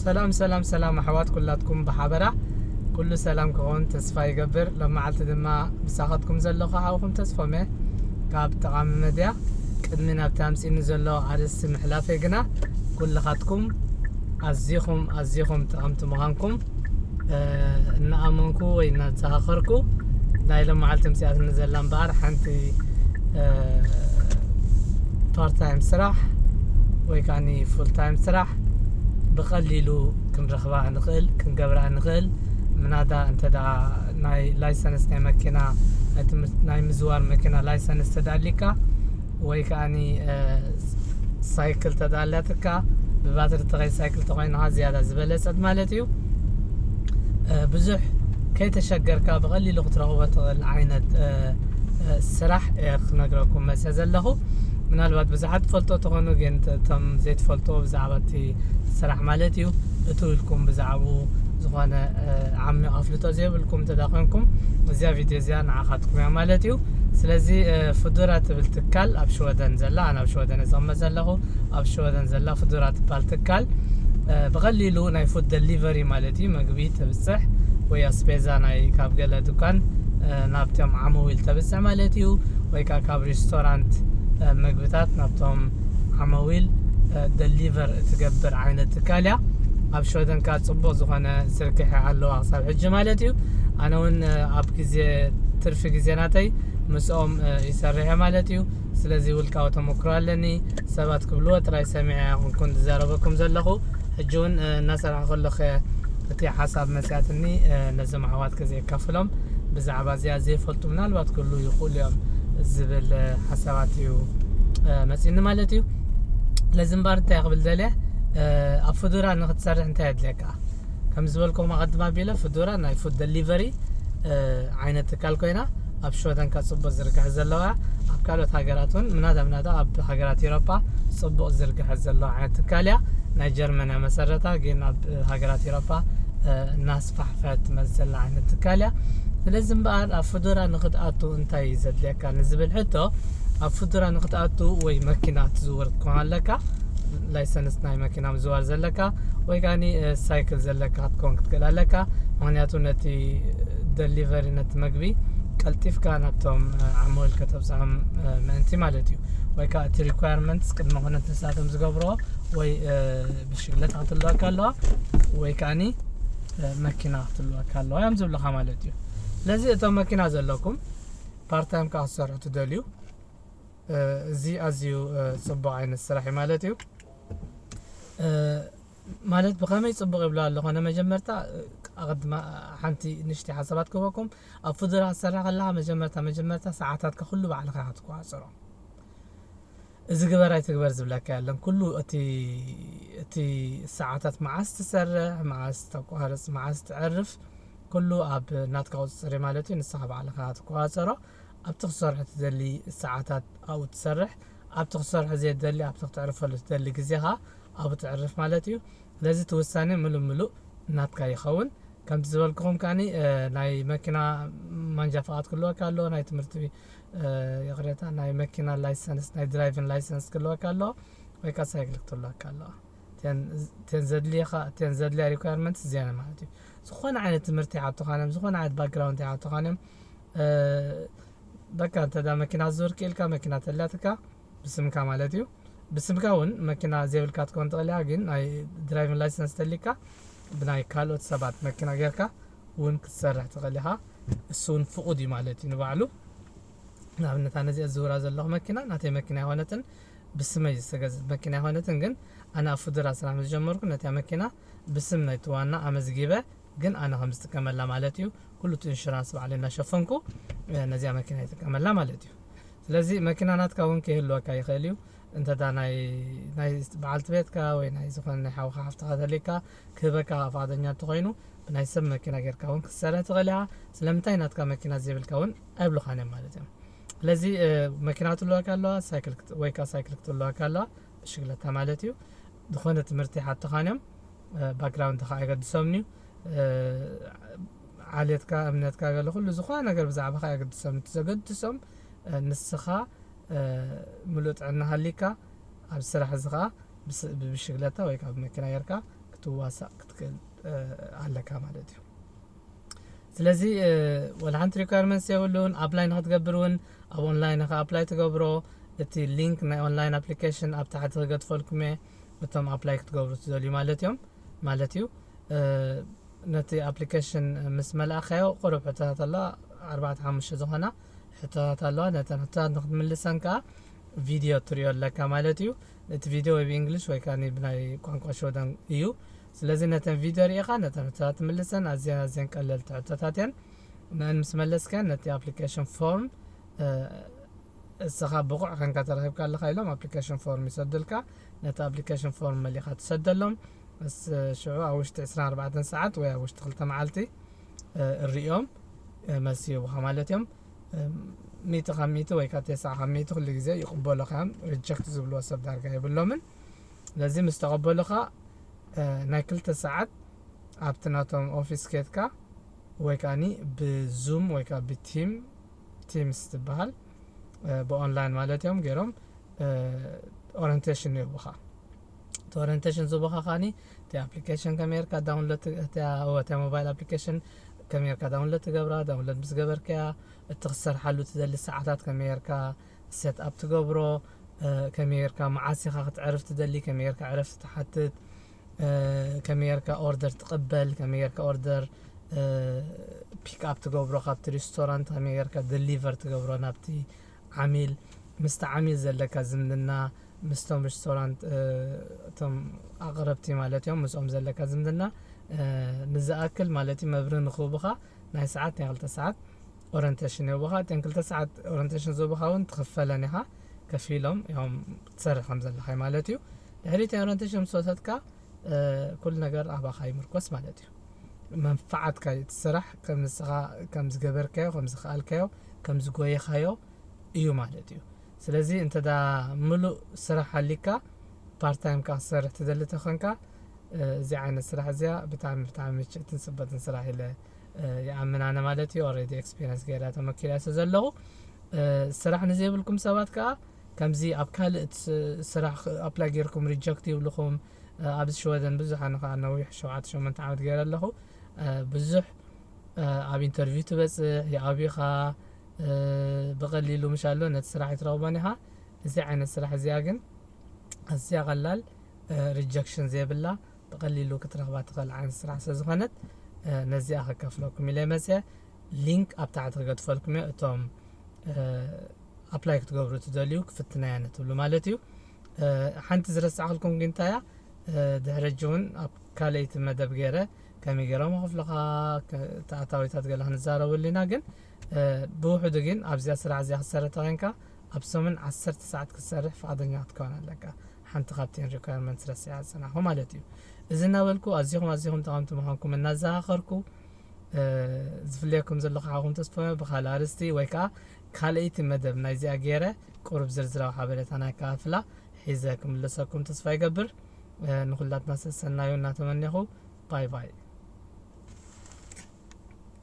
ሰላም ሰላም ሰላም ኣሕዋት ኩላትኩም ብሓበራ ኩሉ ሰላም ክኸውን ተስፋ ይገብር። ሎም መዓልቲ ድማ ምሳኻትኩም ዘለኹ ሓውኹም ተስፎመ ካብ ጠቓሚ መድያ። ቅድሚ ናብቲ ኣምጺኒ ዘሎ ኣርእስቲ ምሕላፈይ ግና ኩልኻትኩም ኣዚኹም ኣዚኹም ጠቐምቲ ምዃንኩም እናኣመንኩ ወይ እናተዛኸርኩ ናይ ሎም መዓልቲ ምፅኣትኒ ዘላ እምበኣር ሓንቲ ፓርት ታይም ስራሕ ወይ ከዓ ፉል ታይም ስራሕ ብቐሊሉ ክንረኽባ ንኽእል ክንገብራ ንኽእል። ምናዳ እንተ ደኣ ናይ ላይሰንስ ናይ መኪና ናይ ምዝዋር መኪና ላይሰንስ ተዳሊካ ወይ ከዓ ሳይክል ተዳላትካ ብባትሪ ተኸይ ሳይክል ተኾይንኻ ዝያዳ ዝበለጸት ማለት እዩ። ብዙሕ ከይተሸገርካ ብቐሊሉ ክትረኽቦ ትኽእል ዓይነት ስራሕ ክነግረኩም መፅአ ዘለኹ። ምናልባት ብዙሓት ትፈልጦ ትኾኑ ግን እቶም ዘይትፈልጦ ብዛዕባ እቲ ስራሕ ማለት እዩ እትው ኢልኩም ብዛዕቡ ዝኾነ ዓሚቕ ኣፍልጦ ዘይብልኩም እንተዳ ኮንኩም እዚኣ ቪድዮ እዚኣ ንዓኻትኩም እያ ማለት እዩ። ስለዚ ፍዱራ ትብል ትካል ኣብ ሽወደን ዘላ ኣነ ኣብ ሽወደን እዘቕመጥ ዘለኹ ኣብ ሽወደን ዘላ ፍዱራ ትባል ትካል ብቐሊሉ ናይ ፉድ ደሊቨሪ ማለት እዩ መግቢ ተብፅሕ ወይ ኣስቤዛ ናይ ካብ ገለ ድኳን ናብቶም ዓመዊል ተብፅሕ ማለት እዩ። ወይ ከዓ ካብ ሬስቶራንት መግብታት ናብቶም ዓመዊል ደሊቨር እትገብር ዓይነት ትካል እያ። ኣብ ሽወደን ከዓ ፅቡቕ ዝኾነ ዝርግሐ ኣለዋ ክሳብ ሕጂ ማለት እዩ። ኣነ እውን ኣብ ግዜ ትርፊ ግዜ ናተይ ምስኦም ይሰርሐ ማለት እዩ። ስለዚ ውልቃዊ ተመክሮ ኣለኒ። ሰባት ክብልዎ ጥራይ ሰሚዐ ኣይኮንኩን ዝዛረበኩም ዘለኹ። ሕጂ እውን እናሰራሕ ከለኸ እቲ ሓሳብ መፅያትኒ ነዞም ኣሕዋት ከዘየካፍሎም ብዛዕባ እዚኣ ዘይፈልጡ ምናልባት ክህሉ ይኽእሉ እዮም ዝብል ሓሳባት እዩ መፂኒ ማለት እዩ። ለዚ እምበር እንታይ ክብል ደልየ ኣብ ፍዱራ ንክትሰርሕ እንታይ የድልየካ ከም ዝበልኩም ኣቐድማ ቢለ ፍዱራ ናይ ፉድ ደሊቨሪ ዓይነት ትካል ኮይና ኣብ ሽወደን ካብ ፅቡቅ ዝርግሐ ዘለዋ ኣብ ካልኦት ሃገራት እውን ምናዳ ምናዳ ኣብ ሃገራት ኤሮፓ ፅቡቅ ዝርግሐ ዘለዋ ዓይነት ትካል እያ። ናይ ጀርመን እያ መሰረታ ግን ኣብ ሃገራት ኤሮፓ እናስፋሕፈት ትመፅእ ዘላ ዓይነት ትካል እያ። ስለዚ እምበኣር ኣብ ፍዱራ ንክትኣቱ እንታይ እዩ ዘድልየካ ንዝብል ሕቶ ኣብ ፍዱራ ንክትኣቱ ወይ መኪና ትዝውር ክትኮን ኣለካ ላይሰንስ ናይ መኪና ምዝዋር ዘለካ ወይ ከዓ ሳይክል ዘለካ ክትኮን ክትክእል ኣለካ። ምክንያቱ ነቲ ደሊቨሪ ነቲ መግቢ ቀልጢፍካ ናብቶም ዓመወል ከተብፅሖም ምእንቲ ማለት እዩ። ወይ ከዓ እቲ ሪኳርመንትስ ቅድመ ኩነት ንሳቶም ዝገብርዎ ወይ ብሽግለታ ክትልወካ ኣለዋ ወይ ከዓ መኪና ክትልወካ ኣለዋ እዮም ዝብልካ ማለት እዩ። ስለዚ እቶም መኪና ዘለኩም ፓርታይም ከዓ ክትሰርሑ ትደልዩ እዚ ኣዝዩ ፅቡቅ ዓይነት ስራሕ እዩ ማለት እዩ። ማለት ብኸመይ ፅቡቅ ይብሎ ኣሎ ኮነ መጀመርታ ኣቐድማ ሓንቲ ንሽቲ ሓሳባት ክህበኩም ኣብ ፍዱራ ክትሰርሕ ከለካ መጀመርታ መጀመርታ ሰዓታትካ ኩሉ ባዕልካ ኢካ ትቆፃፀሮ። እዚ ግበር ኣይትግበር ዝብለካ የለን። ኩሉ እቲ እቲ ሰዓታት መዓስ ትሰርሕ፣ መዓስ ተቋርፅ፣ መዓስ ትዕርፍ ኩሉ ኣብ ናትካ ቁፅፅር እዩ ማለት እዩ። ንስኻ ባዕልኻ ትቆፃፀሮ። ኣብቲ ክትሰርሖ ትደሊ ሰዓታት ኣብኡ ትሰርሕ፣ ኣብቲ ክትሰርሖ ዘይትደሊ ኣብቲ ክትዕርፈሉ ትደሊ ግዜኻ ኣብኡ ትዕርፍ ማለት እዩ። ስለዚ እቲ ውሳኔ ምሉእ ምሉእ ናትካ ይኸውን። ከምቲ ዝበልኩኹም ከዓኒ ናይ መኪና ማንጃ ፍቓድ ክህልወካ ኣለዎ፣ ናይ ትምህርቲ ይቕሬታ ናይ መኪና ላይሰንስ ናይ ድራይቪን ላይሰንስ ክህልወካ ኣለዎ ወይ ከዓ ሳይክል ክትህልወካ ኣለዋ። እተን ዘድልየኻ እተን ዘድልያ ሪኳርመንት እዚኣነ ማለት እዩ። ዝኾነ ዓይነት ትምህርቲ ይሓቱኻን እዮም፣ ዝኾነ ዓይነት ባክግራውንድ ይሓቱኻን እዮም። በቃ እንተ መኪና ዝዞር ክኢልካ መኪና ተላትካ ብስምካ ማለት እዩ። ብስምካ እውን መኪና ዘይብልካ ትኮን ትኽእል እያ፣ ግን ናይ ድራይቪን ላይሰንስ ተሊካ ብናይ ካልኦት ሰባት መኪና ጌርካ እውን ክትሰርሕ ትኽእል ኢኻ። እሱ እውን ፍቑድ እዩ ማለት እዩ ንባዕሉ። ንኣብነት ኣነ እዚኣ ዝዝውራ ዘለኹ መኪና ናተይ መኪና ኣይኮነትን፣ ብስመይ ዝተገዘት መኪና ኣይኮነትን፣ ግን ኣነ ኣብ ፍዱራ ስራሕ ምስ ጀመርኩ ነቲያ መኪና ብስም ናይቲ ዋና ኣመዝጊበ፣ ግን ኣነ ከም ዝጥቀመላ ማለት እዩ። ኩሉ እቲ ኢንሹራንስ ባዕለይ እናሸፈንኩ ነዚኣ መኪና ይጥቀመላ ማለት እዩ። ስለዚ መኪና ናትካ እውን ከይህልወካ ይኽእል እዩ። እንተ ናይ ናይ በዓልቲ ቤትካ ወይ ናይ ዝኾነ ናይ ሓውካ ሓፍትኻ ተሊካ ክህበካ ፍቓደኛ እንተኾይኑ ብናይ ሰብ መኪና ጌርካ እውን ክትሰርሕ ትኽእል ኢኻ። ስለምንታይ ናትካ መኪና ዘይብልካ እውን ኣይብሉኻን እዮም ማለት እዮም። ስለዚ መኪና ክትህልወካ ኣለዋ፣ ሳይክል ወይ ከዓ ሳይክል ክትህልወካ ኣለዋ፣ ብሽግለታ ማለት እዩ። ዝኾነ ትምህርቲ ሓትኻን እዮም፣ ባክግራውንድኻ ኣይገድሶምን እዩ። ዓሌትካ፣ እምነትካ፣ ገለ ኩሉ ዝኾነ ነገር ብዛዕባኻ ኣይገድሶምን። እቲ ዘገድሶም ንስኻ ምሉእ ጥዕና ሃሊካ ኣብ ስራሕ እዚ ከዓ ብብሽግለታ ወይ ከዓ ብመኪና ጌርካ ትዋሳእ ክትክእል ኣለካ ማለት እዩ። ስለዚ ወላ ሓንቲ requirements የብሉን። ኣፕላይ ንክትገብር እውን ኣብ ኦንላይን ኢኻ ኣፕላይ ትገብሮ። እቲ ሊንክ ናይ ኦንላይን ኣፕሊኬሽን ኣብ ታሕቲ ክገድፈልኩም እየ፣ እቶም ኣፕላይ ክትገብሩ ትደልዩ ማለት እዮም ማለት እዩ። ነቲ ኣፕሊኬሽን ምስ መላእካዮ ቁሩብ ሕቶታት ኣለዋ፣ ኣርባዕተ ሓሙሽተ ዝኾና ሕቶታት ኣለዋ። ነተን ሕቶታት ንክትምልሰን ከዓ ቪድዮ ትሪኦ ኣለካ ማለት እዩ። እቲ ቪድዮ ወይ ብእንግሊሽ ወይ ከዓ ብናይ ቋንቋ ሽወደን እዩ። ስለዚ ነተን ቪድዮ ሪኢኻ ነተን ሕቶታት ትምልሰን። ኣዝያ ኣዝየን ቀለልቲ ሕቶታት እየን። ነን ምስ መለስከን ነቲ ኣፕሊኬሽን ፎርም እስኻ ብቑዕ ከንካ ተረኺብካ ኣለኻ ኢሎም ኣፕሊኬሽን ፎርም ይሰዱልካ። ነቲ ኣፕሊኬሽን ፎርም መሊኻ ትሰደሎም። እስ ሽዑ ኣብ ውሽጢ ዕስራን ኣርባዕተን ሰዓት ወይ ኣብ ውሽጢ ክልተ መዓልቲ እሪኦም መልሲ ይህቡኻ ማለት እዮም። ሚእቲ ካብ ሚእቲ ወይ ከዓ ተስዓ ካብ ሚእቲ ኩሉ ግዜ ይቕበሉኻ እዮም። ሪጀክት ዝብልዎ ሰብ ዳርጋ የብሎምን። ስለዚ ምስ ተቐበሉኻ ናይ ክልተ ሰዓት ኣብቲ ናቶም ኦፊስ ኬድካ ወይ ከዓኒ ብዙም ወይ ከዓ ብቲም ቲምስ ትበሃል ብኦንላይን ማለት እዮም ገይሮም ኦሪንቴሽን ይህቡኻ። እቲ ኦሪንቴሽን ዝህቡኻ ከዓኒ እቲ ኣፕሊኬሽን ከመይ ጌርካ ዳውንሎድ ቲ- እቲ ሞባይል ኣፕሊኬሽን ከመይ ጌርካ ዳውንሎድ ትገብራ፣ ዳውንሎድ ምስ ገበርካያ እቲ ክትሰርሓሉ ትደሊ ሰዓታት ከመይ ጌርካ ሴት ኣፕ ትገብሮ፣ ከመይ ጌርካ መዓስ ኢኻ ክትዕርፍ ትደሊ፣ ከመይ ጌርካ ዕረፍቲ ትሓትት፣ ከመይ ጌርካ ኦርደር ትቕበል፣ ከመይ ጌርካ ኦርደር ፒክ ኣፕ ትገብሮ ካብቲ ሬስቶራንት፣ ከመይ ጌርካ ደሊቨር ትገብሮ ናብቲ ዓሚል፣ ምስቲ ዓሚል ዘለካ ዝምድና፣ ምስቶም ሬስቶራንት እቶም ኣቕረብቲ ማለት እዮም ምስኦም ዘለካ ዝምድና ንዝኣክል ማለት እዩ መብርህ ንክህቡኻ ናይ ሰዓት ናይ ክልተ ሰዓት ኦሪንቴሽን ይህቡኻ። እተን ክልተ ሰዓት ኦሪንቴሽን ዝህቡኻ እውን ትኽፈለን ኢኻ። ከፊሎም እዮም ትሰርሕ ከም ዘለኻ ማለት እዩ። ድሕሪ እቲ ኦሪንቴሽን ምስ ወሰድካ ኩሉ ነገር ኣባኻ ይምርኮስ ማለት እዩ። መንፋዓትካ እዩ እቲ ስራሕ ከም ንስኻ ከም ዝገበርካዮ ከም ዝኸኣልካዮ ከም ዝጎየኻዮ እዩ ማለት እዩ። ስለዚ እንተ ዳ ምሉእ ስራሕ ሃሊካ ፓርታይም ካ ክትሰርሕ ትደሊ ተኾንካ እዚ ዓይነት ስራሕ እዚኣ ብጣዕሚ ብጣዕሚ ምችእትን ፅበትን ስራሕ ኢለ ይኣምን ኣነ ማለት እዩ። ኦሬዲ ኤክስፒሪንስ ገይራ ተመኪራ ስለ ዘለኹ ስራሕ ንዘይብልኩም ሰባት ከዓ ከምዚ ኣብ ካልእ ስራሕ ኣፕላይ ጌርኩም ሪጀክት ይብልኹም። ኣብዚ ሽወደን ብዙሕ ኣነ ከዓ ነዊሕ ሸውዓተ ሸሞንተ ዓመት ገይረ ኣለኹ። ብዙሕ ኣብ ኢንተርቪው ትበፅሕ ይኣብኻ ብቐሊሉ ምሽ ኣሎ ነቲ ስራሕ ይትረኽቦን ኢኻ። እዚ ዓይነት ስራሕ እዚኣ ግን ኣዝያ ቀላል ሪጀክሽን ዘይብላ ብቐሊሉ ክትረኽባ ትኽእል ዓይነት ስራሕ ስለ ዝኾነት ነዚኣ ከካፍለኩም ኢለ መፅአ። ሊንክ ኣብ ታሕቲ ክገድፈልኩም እየ እቶም ኣፕላይ ክትገብሩ ትደልዩ ክፍትናያ ንትብሉ ማለት እዩ። ሓንቲ ዝረሳዕክልኩም ግን እንታይ እያ? ድሕሪ ሕጂ እውን ኣብ ካልኣይቲ መደብ ገይረ ከመይ ገይሮም ክፍልኻ ተኣታዊታት ገለ ክንዛረበሉ ኢና። ግን ብውሕዱ ግን ኣብዚኣ ስራሕ እዚኣ ክትሰርሕ ተኮይንካ ኣብ ሰሙን ዓሰርተ ሰዓት ክትሰርሕ ፍቓደኛ ክትከውን ኣለካ። ሓንቲ ካብተን ሪኳርመንት ረሲዓ ዝፀናኹ ማለት እዩ። እዚ እናበልኩ ኣዚኹም ኣዚኹም ጠቐምቲ ምዃንኩም እናዘኻኸርኩ ዝፍለየኩም ዘለኹ ሓኹም ተስፋ ብካልእ ኣርስቲ ወይ ከዓ ካልኣይቲ መደብ ናይዚኣ ገይረ ቁሩብ ዝርዝራዊ ሓበሬታ ናይ ከፋፍላ ሒዘ ክምልሰኩም ተስፋ ይገብር። ንኩላትና ሰሰናዩ እናተመኔኹ ባይ ባይ።